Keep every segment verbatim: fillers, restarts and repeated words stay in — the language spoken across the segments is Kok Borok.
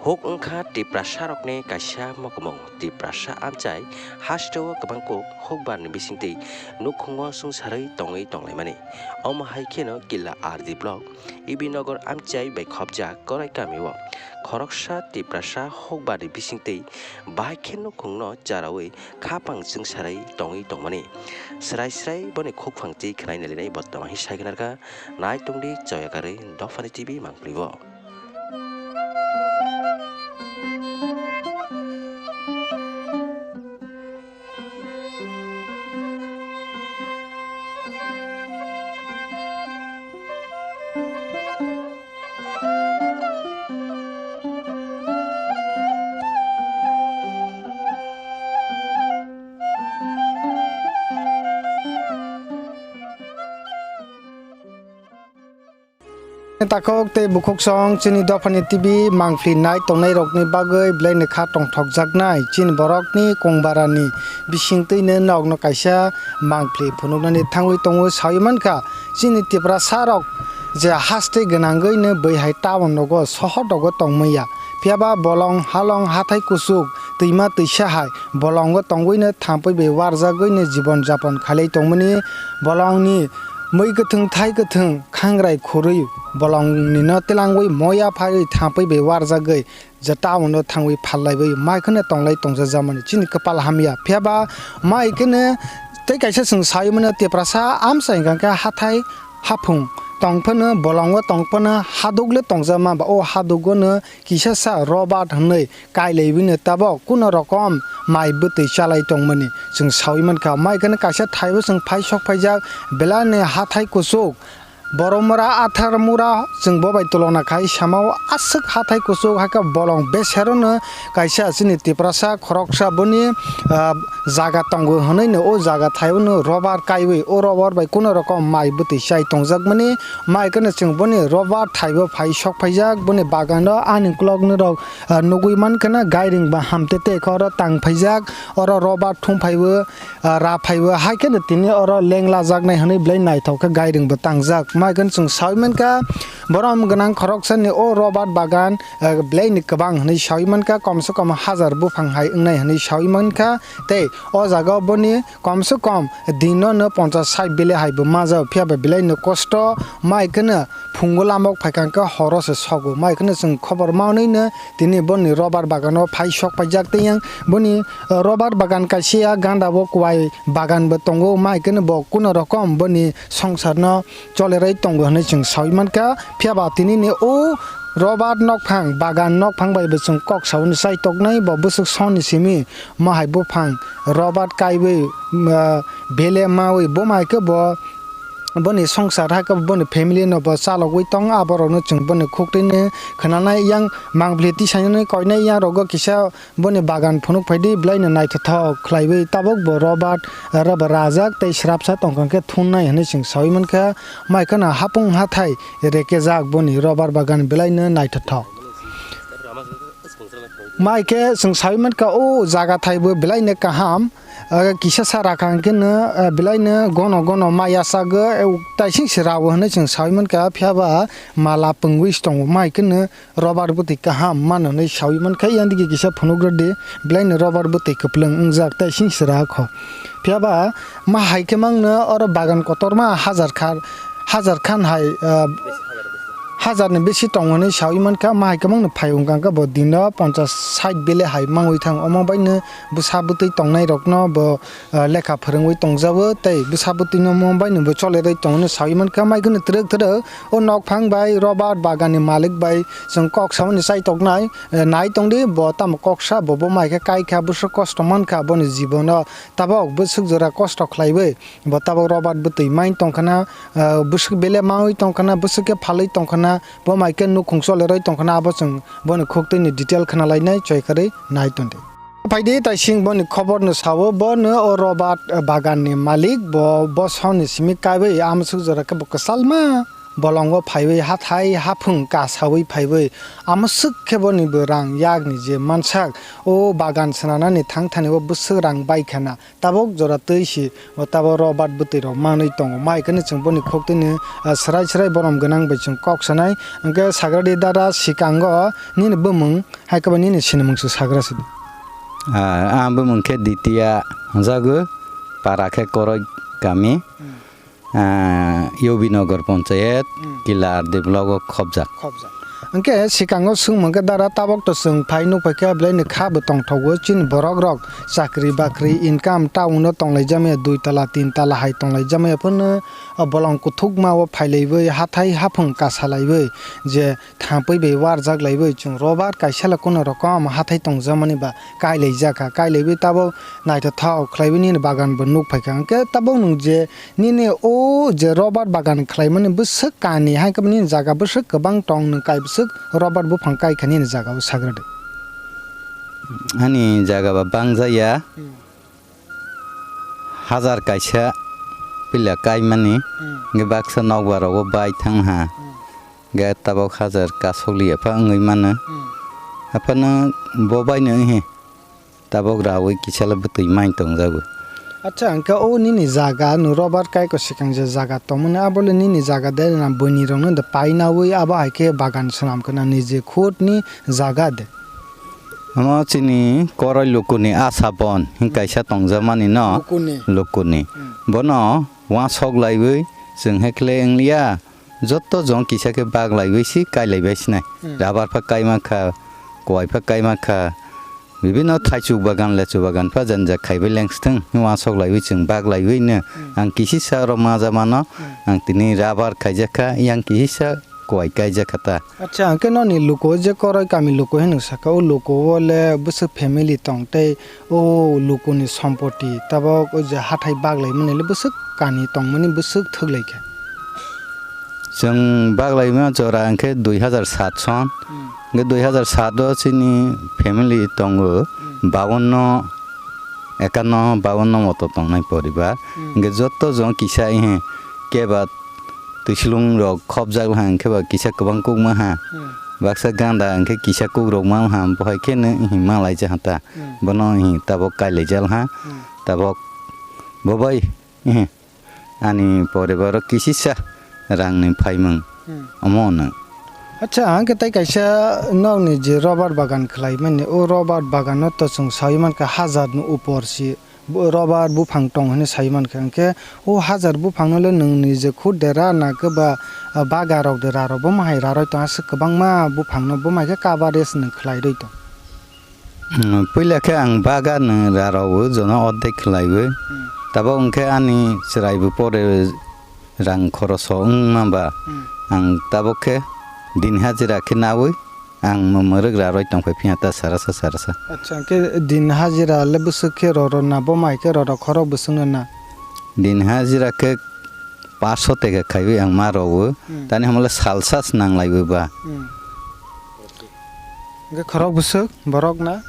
Huk wngkha Tiprasarokni kaisa mokmung. Tiprasa amchai hasteo kwbangkuk hukbarni bisingtwi nukhungo swngcharwi tongwi tonglaimani. Omo hai kheno Killa R D block E B Nagar amchai bai khopjak Korai kamio khoroksa Tiprasa hukbarni bisingtwi bahai khe nukhungno charaui khapang chwngsarai tongwi tongmani. Srai srai boni khukphang twi khwnai nailainai bo tamo hai sai khnarkha. Nai tongdi choyakarwi Dophani T V mangpli o. Takhuk tei bukhuksong chini Dophani T V mangpli nai tongnairokni bagwi belaini kha tongthokjaknai chini borokni kongbarani bisingtwino nokno kaisa mangpli phunuknani thangwi tongo sawi mankha. Chini Tiprasarok je haste gwnangwino bwihai town rogo sohor rogo tongmaya, phiyaba bolong halong hathai kuchuk twima twisa hai bolongo tongwino thampui bai warjagwino jibon japon khailai tongmani. Bolongni mui kwthwng thai kwthwng khangrai khurui bolongnino twlangwi moya phaiwi thampui bai warjagwi je town o thangwi phallaiwi mai kheno tonglai tongjajakmani chini kwpal hamya. Phiyaba mai kheno tei kaisa chwng sawi mano Tiprasa amsa hwnkha khe hathai haphung tong phano bolongo tong phano haduk le tongjakma ba o hadugo no kisa sa Robert hwnwi kailaibino tabok kuno rokom mai bwtwi chalai tongmani chwng sawi mankha. Mai kheno kaisa thaibo chwng phai sok phaijak belai ni hathai kuchuk Boromura Atharmura chwng bo bai tulona khai samao aswk hathai kuchuk hakhe bolong beserono kaisa chini Tiprasa khoroksa boni, ah, jaga tongo hwnwi no o jaga thaibo no Robert kaiwi o Robert bai kuno rokom mai bwtwi chai tongjakmani. Mai kheno chwng boni Robert thaibo phai sok phaijak boni bagano ani ukulok norok ah, nugui mankha na gairing ba hamtete khe oro tang phaijak, oro Robert thum phaibo, ah, ra phaibo, hai kheno tini oro lenglajaknai hwnwi belai naithok khe gairing bo tangjak. Mai kheno chwng sawi mankha, borom gwnang khoroksani o Robert bagan, ah, belai ni kwbang hwnwi sawi mankha, kom se kom hajar buphang hai wngnai hwnwi sawi mankha, tei o jaga o boni kom se kom dino no ponchas sait bele hai bo majak, phiya ba belai no kosto. Mai kheno phungo lamok phaikha hwnkhe horo se sogo. Mai kheno chwng khobor manwi no tini boni Robert bagano phai sok paijak tei yang boni, eh, Robert bagan kaisa ya ganda bo kwbai bagan bo tongo. Mai kheno bo kuno rokom boni songsar no cholerwi tongo hwnwi chwng sawi mankha. Phiya ba tini ni o Robert nokphang bagan nokphang bai bo chwng kok sawi ni chai toknai bo bwswk soni simi mo hai buphang Robert kaiwi, eh, bele mawi bo mai khe bo boni songsar hai khe boni family no bo chalogwi tong, aborok no chwng boni khuktwi ni khwnanai yang mangpli tisainani koinai yang rogo kisa boni bagan phunuk phaidi belai no naithothok khlaiwi tabuk bo Robert oro bo rajak tei srapsa tongkha khe thunnai hwnwi chwng sawi mankha. Mai kheno hapung hathai rekejak boni Robert bagan belai no naithothok. Mai khe chwng sawi mankha o jaga thai bo belai no kaham. Ah, kisa sa rakha hwnkhe no, ah, belai no gono gono mai yachago, eh, taising se rao hwnwi chwng sawi mankha, phiya ba mala pungwi se tongo. Mai kheno Robert bwtwi kaham mano hwnwi sawi mankha, yang digi kisa phunuk rwdi, belai no Robert bwtwi kwplwng wngjak, taising se ra kho. Phiya ba ma hai khe mang no oro bagan kotorma hajar kha, hajar khan hai, ah, hajar ni bisi tongo hwnwi sawi mankha, ma hai kwbangno phai wngkha khe bo dino ponchas sait bele hai mangwi thang, omo baino bwsa bwtwi tongnai rokno bo, ah, lekha phwrwngwi tongjago tei bwsa bwtwino omo baino bo cholerwi tongno sawi mankha. Mai kheno twrwk twrwk o nokphang bai Robert bagan ni malik bai chwng kok samani chai toknai, eh, nai tongdi bo tamo kok sa bo, bo mai khe kai kha bwswk kosto mankha boni jibono, tabok bwswk jora kosto khlaiwi. Bo tabok Robert bwtwi mai tongkhana, ah, bwswk bele mawi tongkhana, bwswk khe phalwi tongkhana, bo mai khe nukhung cholerwi tongkhana, abo chwng boni khuktwini detail khna lainai, choi kwrwi nai tongdi. Phaidi taising boni khobor no sao, bo no o Robert bagan ni malik, bo, bo soni simi kaiwi amswk jora khe bo kwchalma bolongo phaiwi hathai haphwng kasawi phaiwi, amo swk khe boni bo rang yakni je mansak, o bagan swnanani thangthani o bwswk rang bai khana, tabok jora twi si o tabok rubber bwtwi rok manwi tongo. Mai kheno chwng boni khuk tini, ah, swrai swrai borom gwnang bai chwng kok sanai. Hwnkhe sagradi dada, swkango nini bumung hai khe bo nini sinimung se sagra sidi. Ah, ang bumung khe Ditia hwnjago, para khe Koroi kami. Hmm. Ah, Yobinagar Ponchayat, Hmm. Kila R D block o khobjak. Khobjak. Hwnkhe swkango swngmung khe dara tabok to chwng phai nukphai khe belai ni kha bo tongthogo chini borok rok chakri bakri income town o tonglaijamaya dui tala tin tala hai tonglaijamaya phano bolong kuthukma o phailaiwi hathai haphwng kasalaiwi je thampui bai warjak laiwi chwng rubber kaisa le kuno rokom hathai tongjakmani ba kailaijak kha, kailaiwi tabok naithothok khlaiwi nini bagan bo nukphaikha. Hwnkhe tabok nwng je nini o je rubber bagan khlaimani bwswk kani hai khe nini jaga bwswk kwbang tong, nwng kai bwswk rubber buphang kaikha nini jaga o sagra de. Ani jaga ba bangjaya. Hmm. Hajar kaisa pila kaimani, Hmm. hwnkhe baksa nokbar rogo bai thang ha. Hmm. Hwnkhe tabok hajar kasok liya pha wngwi mano. Hmm. Aphano bo bai no he tabok rawi kisa le bwtwi mai tongjago. Acha, hwnkhe o nini jaga, nwng rubber kaiko swkang je jaga tongmani, abo le nini jaga de na, buini rok no de painawi abo hai khe bagan swnam khe na, niji khud ni jaga de. Omo chini Koroi lukuni Asabon hin kaisa tongjakmani no. Lukuni. Lukuni. Hmm. Bono uansok laiwi chwng hekhle wngliya, jotto jong kisa khe bak laiwi si kai laibai sinai. Hmm. Rabar pha kai mankha, kuai pha kai mankha, bibino thaichuk bagan, lechu bagan pha janja khaibai lengsthwng hin uansok laiwi chwng bak laiwi no. Hmm. Ang kisisa oro maja mano, Hmm. ang tini rabar khaijakha, yang kisisa kuai kaijakha ta. Acha, hwnkhe noni luku je Koroi kami luku hinwi sakha, o luku o le bwswk family tong tei o luku ni sompoti tabok o je hathai bak lai mani le bwswk kani tong mani bwswk thwk lai kha? Chwng bak lai ma jora hwnkhe dui hazar sat son. Hmm. Hwnkhe dui hazar sat o chini family tongo Hmm. bawanno, ekanno, bawanno moto tongnai poribar. Hmm. Hwnkhe jotto jong kisa, ehe, keba twislung rok khopjak ha, hwnkhe ba kisa kwbang kukma ha. Hmm. Baksa ganda hwnkhe kisa kukrok ma ha, bo hai khe no himma laijak ha ta. Hmm. Bono hi tabok kai laijak ha. Hmm. Tabok bo bai, ehe, ani poribar o kisisa rang ni phaimung. Hmm. Omo no. Acha, hwnkhe tei kaisa nokni je rubber bagan khlai mani, o rubber bagan no to chwng saui mankha hajar ni upor si. Bo rubber buphang tong hinwi sai mankha, hwnkhe o hajar buphang no le nwng nije khud de ra na khe ba, ah, baga rok de ra rw, bo ma hai ra rwi tong aswk kwbangma buphang no bo ma khe coverage nwng khlai rwi tong. Hmm, puila khe ang baga nwng ra rw o jono ordek khlai wi. Hmm. Tabok hwnkhe ani chwrai bo pore rang khoroso wngma ba Hmm. ang tabok khe din hajira khe nawi. Ang mwmwrwk ra rwi tongphai phiya ta sarasa sarasa. Acha, hwnkhe din hajira le bwswk khe roro na, bo mai khe roro khorok bwswk no na? Din hajira khe paso teka khaiwi ang ma rogo. Hmm. Tani hamle salsa swnang laiwi ba. Hmm. Hwnkhe khorok bwswk borok na?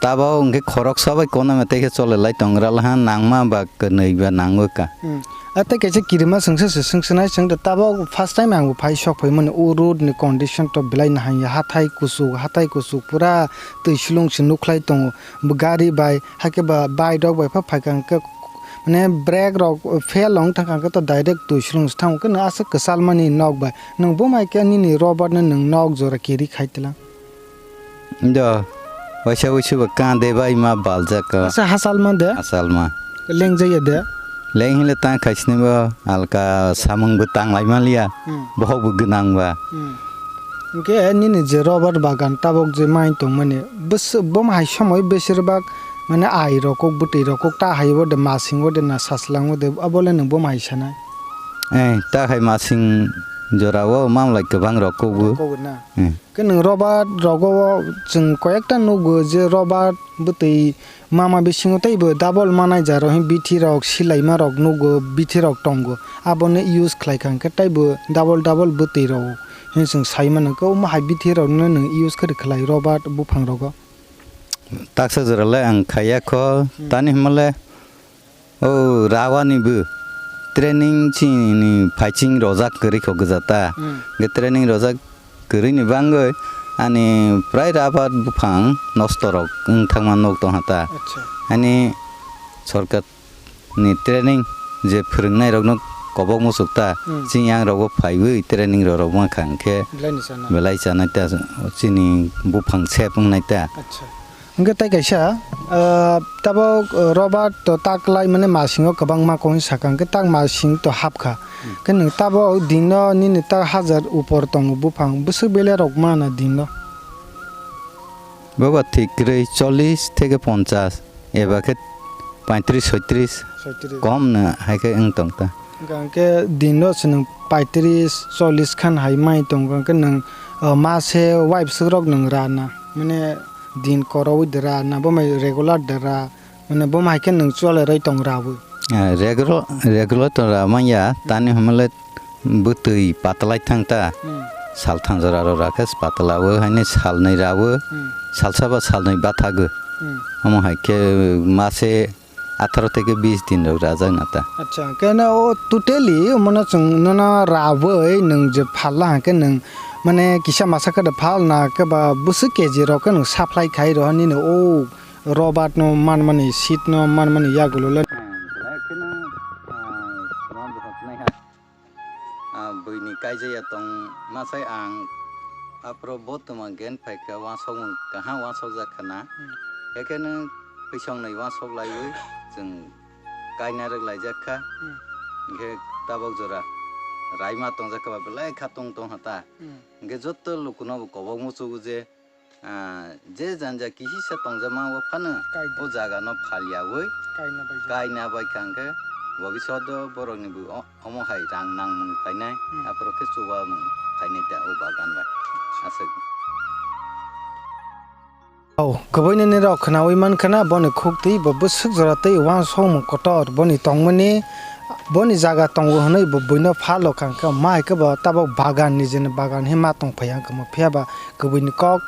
Tabok hwnkhe khoroksa bai kono metai khe chole lai tongra laha, nangma ba kwnwi ba nangwi ka. Hmm. A tei kaisa kirima swngsa se swngsanai, chwng da tabok first time ang bo phai sok phai mani, o road ni condition to belai nahang ya, hathai kuchuk, hathai kuchuk pura twi sulung se nukhlai tongo. Bo gari bai, hakhe ba bike rok bai pha phaikha hwnkhe, mane brake rok fail wng thangkha hwnkhe to direct twi sulung se thango, khe no aswk kwchal mani nok bai. Nwng bo mai khe nini rubber no nwng nok jora kiri khai tlang. Do, waisa waisa ba kande bai ma baljak ka. Asa hasalma de? Hasalma. Lengjaya de? Leng hile tang khaisni bo alka samung bo tang lai maliya. Hmm. Bohok bo gwnang ba. Hmm. Hwnkhe nini je rubber bagan tabok je mai tongmani, bwswk bo hai somoi besir bak mane ai rokok, bwtwi rokok ta hai o de, masing o de na saslang o de, abo le nwng bo mai sanai? Eh, ta hai masing jora o mamlai kwbang rokok bo. Rokok bo na? Hmm. Khe nwng rubber rogo chwng koyekta nugo je rubber bwtwi mama bisingo teibo double manai jaro hwn bithi rok silaima rok nugo, bithi rok tongo, abono use khlai kha hwnkhe teibo double double bwtwi rok hwn chwng sai mano khe omo hai bithi rok no nwng use khe khlai rubber buphang rogo. Taksa jora le ang khaiya kho, hmm, tani hwnba le O rawani bo training chini phaiching rojak kwrwi kho gwja ta. Hmm. Hwnkhe training rojak kwrwini bangwi ani prai rabar buphang nosto rok wng thangma nuk tongha ta. Acha. Ani sorkar ni training je phwrwngnairokno kobok muchuk ta, hmm, chini yangrokbo phaiwi training rorok mankha, hwnkhe belai ni sana, belai chanai ta, chini buphang sep wngnai ta. Acha. Hwnkhe tai kaisa, ah, tabok, ah, Robert to taklai mane masingo kwbangma kongwi sakha, hwnkhe tak masing to hapkha. Hmm. Hwnkhe nwng tabok dino nini tak hajar upor tongo buphang, bwswk belai rok mana dino? Boba thik kwrwi chollish theke ponchash. Eba khe paitris soitris. Soitris. Kom no hai khe wng tong ta. Hwnkha hwnkhe din no se nwng paitris chollish khan hai mai tongo, hwnkhe nwng, ah, mase waibwswk rok nwng ra na, mane din korowi de ra na, bo mai regular de ra, mane bo mai khe nwng chole rwi tong rawi. Ah, regular, regular to ra manya, tani hwnle bwtwi patlai thang ta. Hmm. Sal thangjora rok rakhe patlawo, haini salnwi rawo, hmm, salsa ba salnwi bathago. Hmm. Omo hai khe mase atharo theke bis din rok rajak na ta. Acha, keno o totally omono chwng nono rawi nwng je phala hwnkhe nwng mane kisa masa khe de phal na khe ba bwswk K G rok khe nwng supply khai rw nini o Robert no manmani, seed no manmani yagulo le. Hmm, belai kheno, ah, swnam bukhuk nai ha. Ah, buini kaijaya tong masai ang aphuru bo twma gen phaikha, uansukmung kaham uansukjak khna. Hmm. Hekheno khuisongnwi uansuk laiwi chwng kaina rwk laijak kha. Hmm. Hinkhe tabok jora raima tongjak kha ba belai kha tong tong ha ta. Hmm. Hinkhe joto lukuno bo kobok muchugo je, ah, je janja kisisa tongjakma o phano kaidi. O jaga no phaliyawi kaina bai ja. Kaina bai kha hwnkhe bobiswt o borok ni bo o-, omo hai rang nangmung phainai, hmm, aphuru khe chubamung phainai ta o bagan bai. Acha. Aswk. O, kwbui nini rok khnawi mankha na boni khuk twi bo bwswk jora twi uansukmung kotor boni tongmani, boni jaga tongo hwnwi bo buino phalo kha hwnkhe ma hai khe bo tabok bagan nijini bagan he ma tongphai ang khe mo phiya ba kwbui ni kok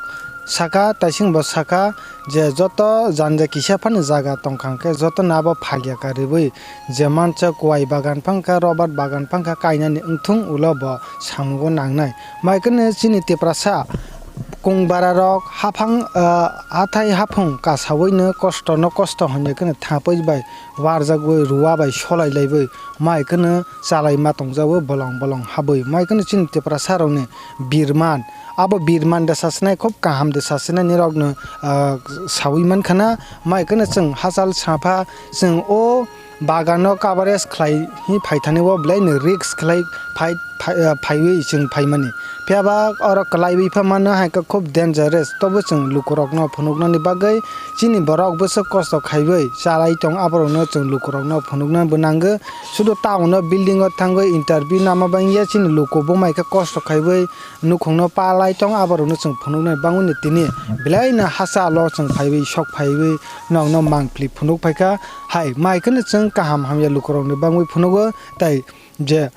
saka, taising bo saka je joto janja kisa phano jaga tongkha hwnkhe joto no abo phalya kariwi je mancha kuwai bagan phangkha, robert bagan phangkha kainani wngthung ulo bo samungo nangnai. Mai kheno chini Tiprasa kung bara rok haphang, ah, hathai haphung kasawi no kosto no kosto hwnwi kheno thapwi bai warjagwi ruwa bai solai laiwi mai kheno chalai ma tongjago bolong bolong habwi. Mai kheno chini Tiprasa rokni birman, abo birman de sasinai khub kaham de sasinai nirokno, ah, sawi mankha na. Mai kheno chwng hachal sapha chwng o bagano coverage khlai hi phaithani o belai no risk khlai phai, phai, ah, phaiwi chwng phaimani. Phiya ba oro kwlaiwi pha mano hai khe khub dangerous, tobo chwng lukurokno phunuknani bagwi chini borok bwswk kosto khaiwi chalai tong, aborokno chwng lukurokno phunukna bo nango. Sudu town o building o thangwi interview nama bangya chini luku bo mai khe kosto khaiwi nukhungno palai tong, aborokno chwng phunuknai bangwi tini belai no hachalo chwng phaiwi sok phaiwi nokno mangpli phunuk phaikha. Hai mai kheno chwng kaham hamya lukurokni bangwi phunugo, tei je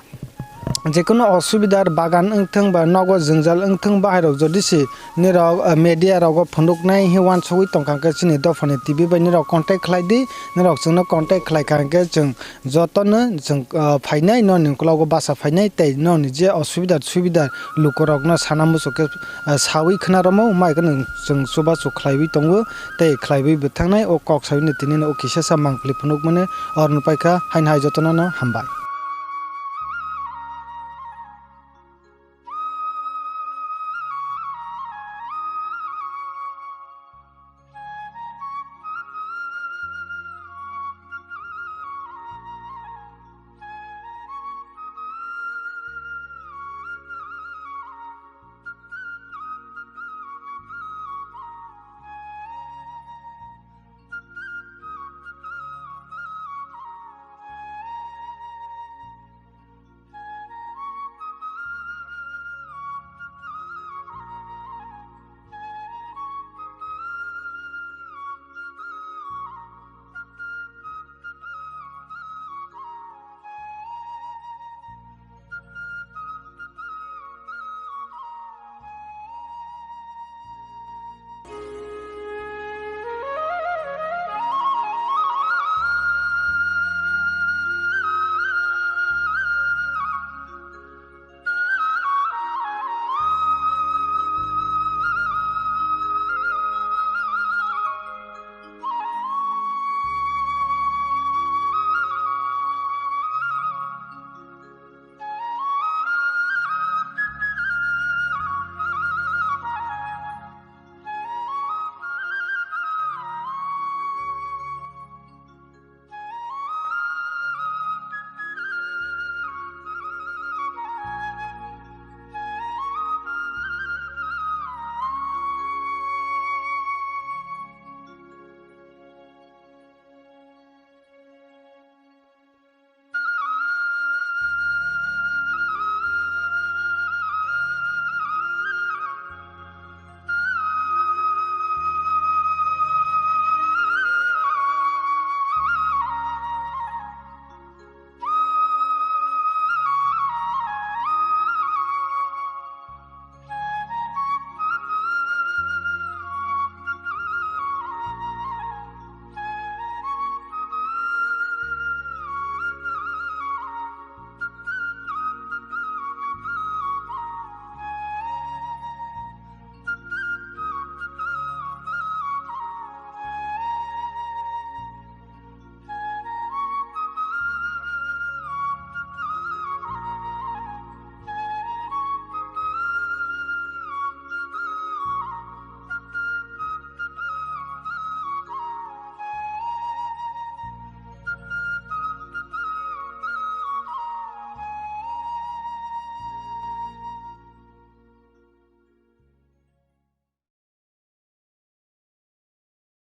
jekono osubidar bagan wngthung ba nogo jwngjal wngthung, bahairok jodi se nirok, eh, media rogo phunuknai hi uansugwi tongkha khe chini dophani T V bai nirok contact khlai di, nirok chwngno contact khlai kha khe chwng jotono chwng, ah, phainai, noni ukologo basa phainai tei noni je osubida subida lukurokno sana muchuk khe, ah, sawi khna romo, mai kheno chwng chubachu khlaiwi tongo tei khlaiwi bo thangnai. O kok sawi no tini no o kisa sa mangpli phunukmani oroni paikha, haino hai jotono no hambai.